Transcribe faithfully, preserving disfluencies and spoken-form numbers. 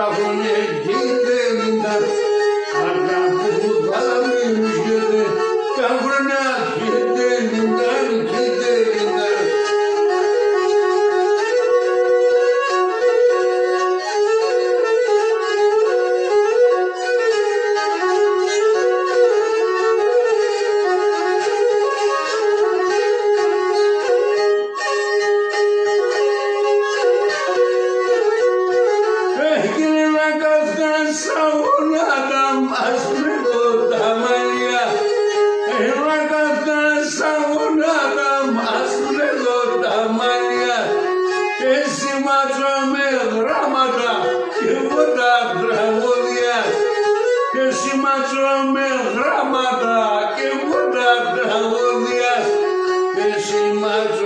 Καβουνέ κιτρινά, αναποδά μη μ' ζητά, καβουνά κιτρινά, κιτρινά. Έχει να κάθεται στα γόνατα μας με το ταμαλιά. Έχει να κάθεται στα γόνατα μας με το ταμαλιά. Και σημάζω με γράμματα και εγώ τα τραγούδια. Και σημάζω με γράμματα και εγώ τα τραγούδια. Και σημάζω